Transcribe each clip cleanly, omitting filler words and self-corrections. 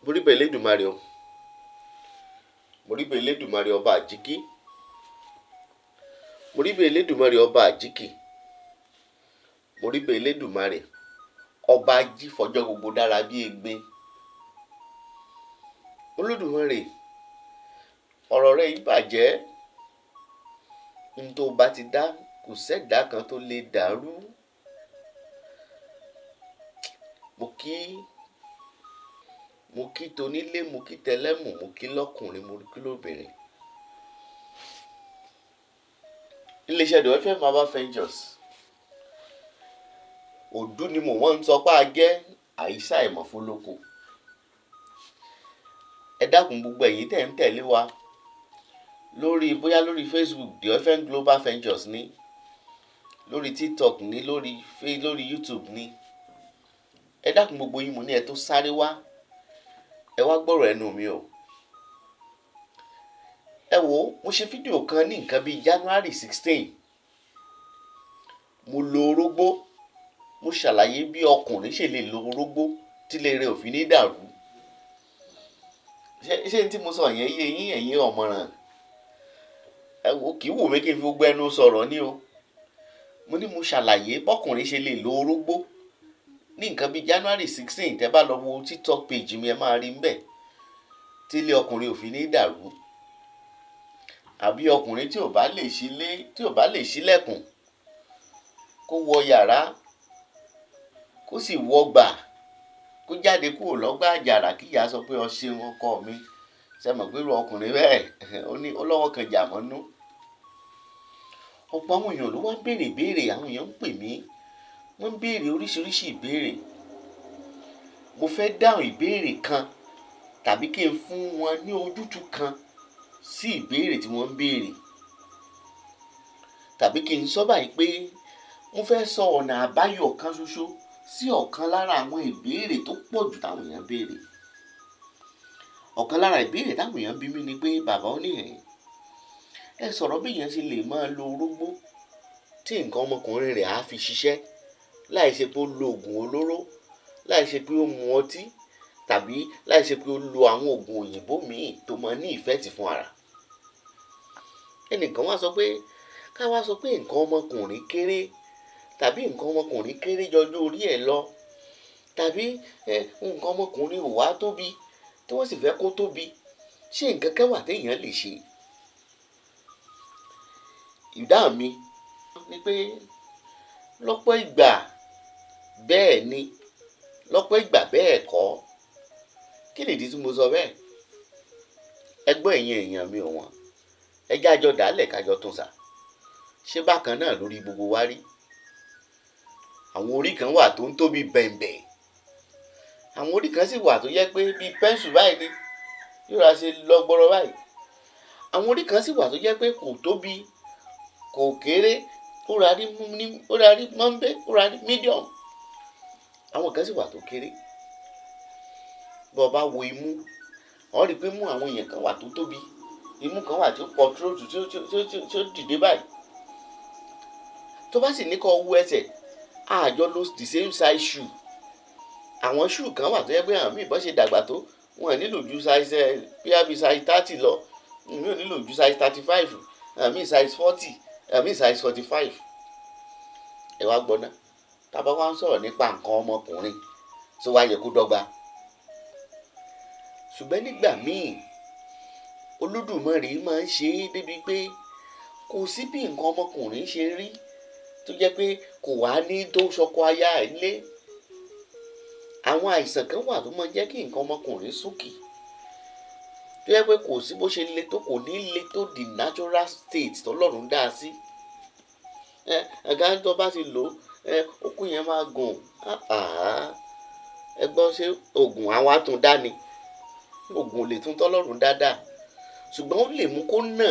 Mo rí bẹ̀ Elédùmarè o. Mo rí bẹ̀ Elédùmarè ọba àjíkí. Mo rí bẹ̀ Elédùmarè ọba àjíkì. Mo rí bẹ̀ Elédùmarè ọba ajífọjọ́ gbogbo dára bí egbin. Olódùmarè, ọ̀rọ̀ rẹ yìí bàjẹ́. Ohun tó bá ti dá kò sẹ́dá kan tó lè dàrú. Mo kí, mo kí tonílé, mo kí tẹlẹ́mù, mo kí lọ́kùnrin, mo kí lóbìnrin. Ilé-iṣẹ́ The FM Herbal Ventures. Òdú ni mò ń sọ pé a jẹ́ àìsà ìmọ̀fólókò. Ẹ dákun gbogbo ẹ̀yin tẹ̀ ń tẹ̀lé wa lórí bóyá lórí Facebook The FM Global Ventures ní, lórí TikTok ní, lórí YouTube ní. Ẹ dákun gbogbo yín mo ní ẹ tó sáré wá. Ẹ wá gbọ́rọ̀ ẹnu mi o. Ẹ wò ó, mo ṣe fídíò kan ní nǹkan bíi January 16. Mo lo orógbó. Mo ṣàlàyé bí ọkùnrin ṣe lè lo orógbó tí ilé rẹ̀ ò fi ní dàrú. Ṣé n tí mo sọ yẹn yé yín, ẹ̀yin ọ̀mọ̀ràn? Ẹ wò ó, kì í wù mí kí n fi gbogbo ẹnu sọ̀rọ̀ ní o. Mo ní mo ṣàlàyé bọ́kùnrin ṣe lè lo orógbó ní nǹkan bíi January 16. Tẹ́ bá lọ wo TikTok page mi, ẹ máa rí ńbẹ̀ tí ilé ọkùnrin ò fi ní dàrú. Àbí ọkùnrin tí ò bá lè ṣílé, tí ò bá lè ṣílẹ̀kùn, kó wọ yàrá, kó sì wọ gbà, kó jáde kúrò lọ́gbà àjàrà kí ìyá sọ pé ọ ṣeun ọkọ mi. Ṣé mọ̀ pé irú ọkùnrin bẹ́ẹ̀ ó ní ó lọ́wọ́ kan jà mọ́nú. Ọ̀pọ̀ àwọn èèyàn ló wá ń béèrè ìbéèrè, àwọn èèyàn ń pè mí, wọ́n ń béèrè oríṣiríṣi ìbéèrè. Mo fẹ́ dáhùn ìbéèrè kan tàbí kí n fún wọn ní ojútùú kan sí ìbéèrè tí wọ́n ń béèrè. Tàbí kí n sọ báyìí pé mo fẹ́ sọ ọ̀nà àbáyọ kan ṣoṣo sí ọ̀kan lára àwọn ìbéèrè tó pọ̀ jù táwọn èèyàn béèrè. Ọ̀kan lára ìbéèrè táwọn èèyàn bí mi ni pé bàbá oníhìn, ẹ sọ̀rọ̀ bí èèyàn ṣe lè máa lo orógbó tí nǹkan ọmọkùnrin rẹ̀ á fi ṣiṣẹ́ láì ṣe pé ó lo òògùn olóró, láì ṣe pé ó mu ọtí tàbí láì ṣe pé ó lo àwọn òògùn òyìnbó míì tó máa ní ìfẹ́tì fún ara. Ẹnìkan wá sọ pé ká wá sọ pé nǹkan ọmọkùnrin kéré tàbí nǹkan ọmọkùnrin kéré jọjú orí ẹ̀ lọ tàbí nǹkan ọmọkùnrin ò wá tóbi tí wọ́n sì fẹ́ kó tóbi, ṣé nǹkan kan wà téèyàn lè ṣe? Ìdáhùn mi ni pé lọ́pọ̀ ìgbà bẹ́ẹ̀ ni, lọ́pọ̀ ìgbà bẹ́ẹ̀ kọ́. Kí nìdí tí mo sọ bẹ́ẹ̀? Ẹ gbọ́ ẹ̀yin èèyàn mi ọ̀wọ́n. Ẹ jẹ́ àjọ dàálẹ̀ kájọ tún sà. Ṣé bákan náà lórí gbogbo wa rí? Àwọn orí kan wà tó ń tóbi bẹ̀m̀bẹ̀. Àwọn orí kan sì wà tó jẹ́ pé bíi pẹ́ńsù báyìí ni yóò ra ṣe lọ́gbọ́rọ́ báyìí. Àwọn orí kan sì wà tó jẹ́ pé kò tóbi, kò kéré, ó ra rí ní, ó ra rí mọ́ńbé, ó ra rí medium. Àwọn kan sì wà tó kéré. Bó bá wo imú, ó rí pé imú àwọn èèyàn kan wà tó tóbi. Imú kan wà tí ó pọ̀ tróòtù tí ó dìde báyìí. Tó bá sì ní kó wo ẹsẹ̀, a jọ lo the same size shoe. Àwọn shoe kan wà tó jẹ́ pé àwọn míì bọ́ ṣe dàgbà tó, wọ́n nílò ju size bóyá bí size 30 lọ. Èmi ò nílò ju size 35, àwọn míì size 40, àwọn míì size 45. Ẹ wá gbọ́ ná. Tá bá wá ń sọ̀rọ̀ nípa nǹkan ọmọkùnrin, ṣó wá yẹ kó dọ́gba? Ṣùgbọ́n nígbà míì, Olódùmarè máa ń ṣe é débi pé kò sí bí nǹkan ọmọkùnrin ṣe rí tó jẹ́ pé kò wá ní tó ṣọkọ aya ẹ̀ lé. Àwọn àìsàn kan wà tó máa ń jẹ́ kí nǹkan ọmọkùnrin súnkì. Tó jẹ́ pé kò sí bó ṣe le tó kò ní le tó the natural state tó Ọlọ́run dá a sí. Ẹ̀gá tó bá ti lò, okó yẹn máa gùn. Ẹ gbọ́ ṣé òògùn àwa tún dá ni? Òògùn ò lè tún tọ́lọ́run dáadáa. Ṣùgbọ́n ó lè mú kó nà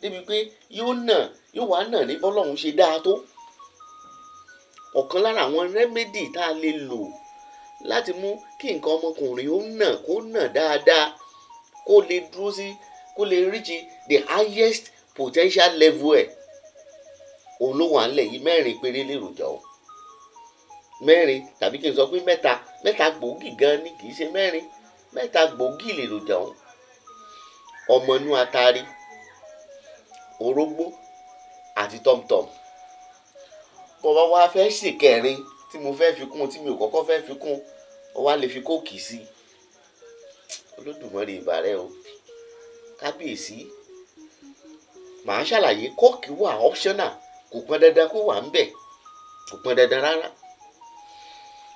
débi pé yóò nà, yóò wá nà ní bọ́lọ́run ṣe dáa tó. Ọ̀kan lára àwọn remedy tá a lè lò láti mú kí nǹkan ọmọkùnrin ó nà kó nà dáadáa, kó lè dúró sí, kó lè reach the highest potential level ẹ̀. Òun ló wà nílẹ̀ yìí, mẹ́rin péré lèròjà o. Mẹ́rin tàbí kí n sọ pé mẹ́ta, mẹ́ta gbòógì gan ni, kì í ṣe mẹ́rin. Mẹ́ta gbòógì lèròjà ọ̀hún: ọmọ inú atari, orógbó àti tọ́mtọ́m. Bó bá wá fẹ́ ṣèkẹrin tí mo fẹ́ fi kún, tí mi ò kọ́kọ́ fẹ́ fi kún, ó wá lè fi kóòkì sí i. Olódùmarè ìbà rẹ o, kábíyèsí. Màá ṣàlàyé, kóòkì wà optional, kò pọn dandan kó wà ńbẹ̀, kò pọn dandan rárá.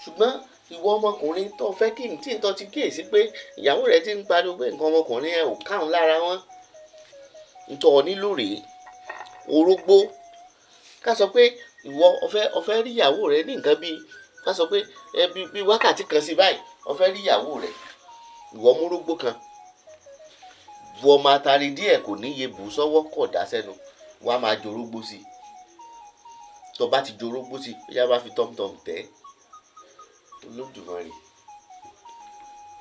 Ṣùgbọ́n ìwọ ọmọkùnrin tó fẹ́ kí n tí ń tọ́ ti kíyèsí pé ìyàwó rẹ ti ń pariwo pé nǹkan ọmọkùnrin ẹ ò káwọn lára wọn, ntọ́ ọ nílò rèé: orógbó. Ká sọ pé ìwọ o fẹ́ rí ìyàwó rẹ ní nǹkan bíi, ká sọ pé ẹ bíi wákàtí kan sí báyìí, o fẹ́ rí ìyàwó rẹ, ìwọ mú orógbó kan, bu ọmọ atari díẹ̀, kò níye, bù sọ́wọ́, kọ̀ dá sẹ́nu, wàá máa jorógbó sí i. Tó bá ti jorógbó sí i, ó yá, bá fi tọ́mtọ́m tẹ́. Olódùmarè,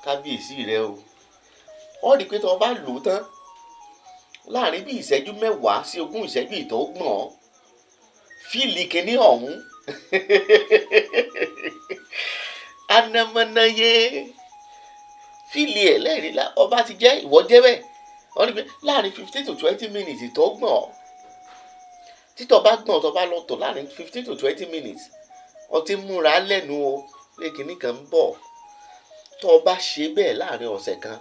kábíyèsí rẹ o. Ó rí i pé tó o bá lò ó tán, láàrin bí ìṣẹ́jú 10 sí 20 ìṣẹ́jú, ìtọ̀ ó gbọ̀n ọ́ fíìlì kìíní ọ̀hún anamọ́náyé fíìlì ẹ̀ lẹ́rìí la ọba ti jẹ́ ìwọ jẹ́ bẹ́ẹ̀. Wọ́n rí i pé láàrin 15 to 20 minutes, ìtọ̀ ó gbọ̀n ọ́. Títọ̀ bá gbọ̀n, tó bá lọ tọ̀ láàrin 15 to 20 minutes, ó ti múra lẹ́nu o pé kinní kan ń bọ̀. Tó o bá ṣe bẹ́ẹ̀ láàrin ọ̀sẹ̀ kan,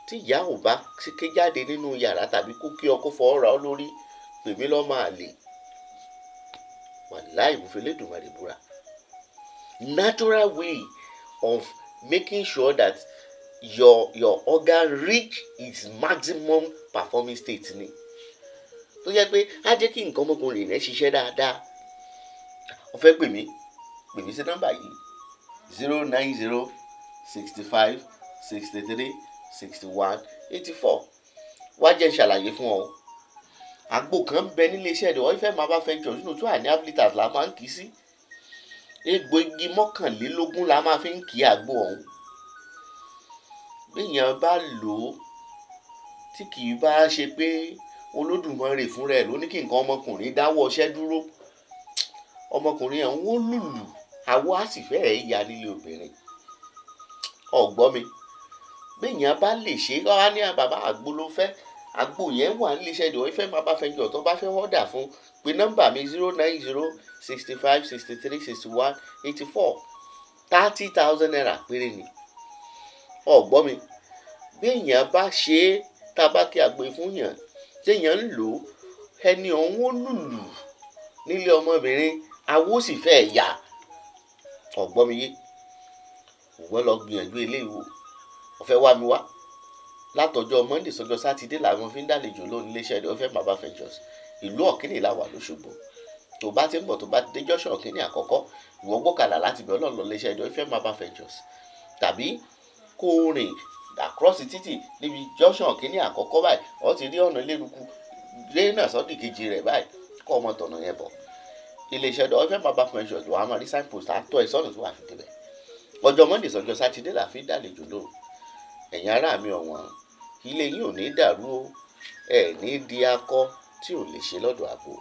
tí ìyá ò bá ké jáde nínú yàrá tàbí kó kí ọ kó fọwọ́ ra ọ lórí, pè mí lọ́mọ àlè. Wàláì, mo fi Elédùmarè búra. Natural way of making sure that your organ reach its maximum performing state ni, tó jẹ́ pé á jẹ́ kí nǹkan ọmọkùnrin rẹ̀ ṣiṣẹ́ dáadáa. O fẹ́ pè mí, pè mí sí nọ́mbà yìí: 090 65 63 61 84. Wá jẹ́ n ṣàlàyé fún ọ. Àgbo kan ń bẹ nílé iṣẹ́ rẹ̀ Oil Herbal Ventures, nínú 2.5 litres la máa ń kì í sí. Egbò igi 21 la máa fi ń kí àgbo ọ̀hún. Béèyàn bá lò ó, tí kì í bá ṣe pé Olódùmarè fúnra ẹ̀ ló ní kí nǹkan ọmọkùnrin dáwọ́ iṣẹ́ dúró, ọmọkùnrin ọ̀hún ó lùlù, àwọ̀ á sì fẹ́ẹ̀ ya nílé obìnrin. Ọ̀gbọ́n mi, béèyàn bá lè ṣe é, wá ní bàbá àgbo ló fẹ́, àgbo yẹn wà nílé iṣẹ́ ìdìbò ìfẹ́ máa bá fẹ́ jọ. Tó bá fẹ́ order fún, pé nọ́mbà mi: 090 65 63 61 84. ₦30,000 péré ni. Ọ̀gbọ́n mi, béèyàn bá ṣe é, tá a bá kí àgbo fún yàn, téèyàn ń lò ó, ẹni ọ̀hún ó lùlù nílé ọmọbìnrin, awó sì fẹ́ yà. Ọ̀gbọ́n mi yé, ògbọ́n lọ gbìyànjú eléyìí wò. Ó fẹ́ wá mi wá látọjọ́ Monday sọ́jọ́ Sátidé làwọn fi ń dàlejò lónìí iléeṣẹ́ ìdí ọ̀fẹ́ Maba Ventures. Ìlú Ọ̀kínì la wà lóṣogbo. Tó bá ti ń bọ̀, tó bá ti dé junction Ọ̀kínì àkọ́kọ́, ìwọ gbọ́kadà láti bẹ̀ ọlọ́run lọ iléeṣẹ́ ìdí ọ̀fẹ́ Maba Ventures, tàbí kó o rìn across títì níbi junction Ọ̀kínì àkọ́kọ́ báyìí, ó ti rí ọ̀nà Ilé-Eruku lé náà sọ́dì kejì rẹ̀ báyìí, kọ́ ọmọ tọ̀nà yẹn bọ̀. Iléeṣẹ́ ìdí ọ̀fẹ́ Maba Ventures, wàá máa rí signpost àtọ́ ẹ̀ sọ́nà tó wà fi débẹ̀. Ọjọ́ Monday sọ́jọ́ Sátidé là fi ń dàlejò lóhùn. Ẹ̀yin ará mi ọ̀wọ́n, ilé yín ò ní dàrú o, ẹ̀ ní di akọ tí ò lè ṣe lọ́dọ̀ àbò.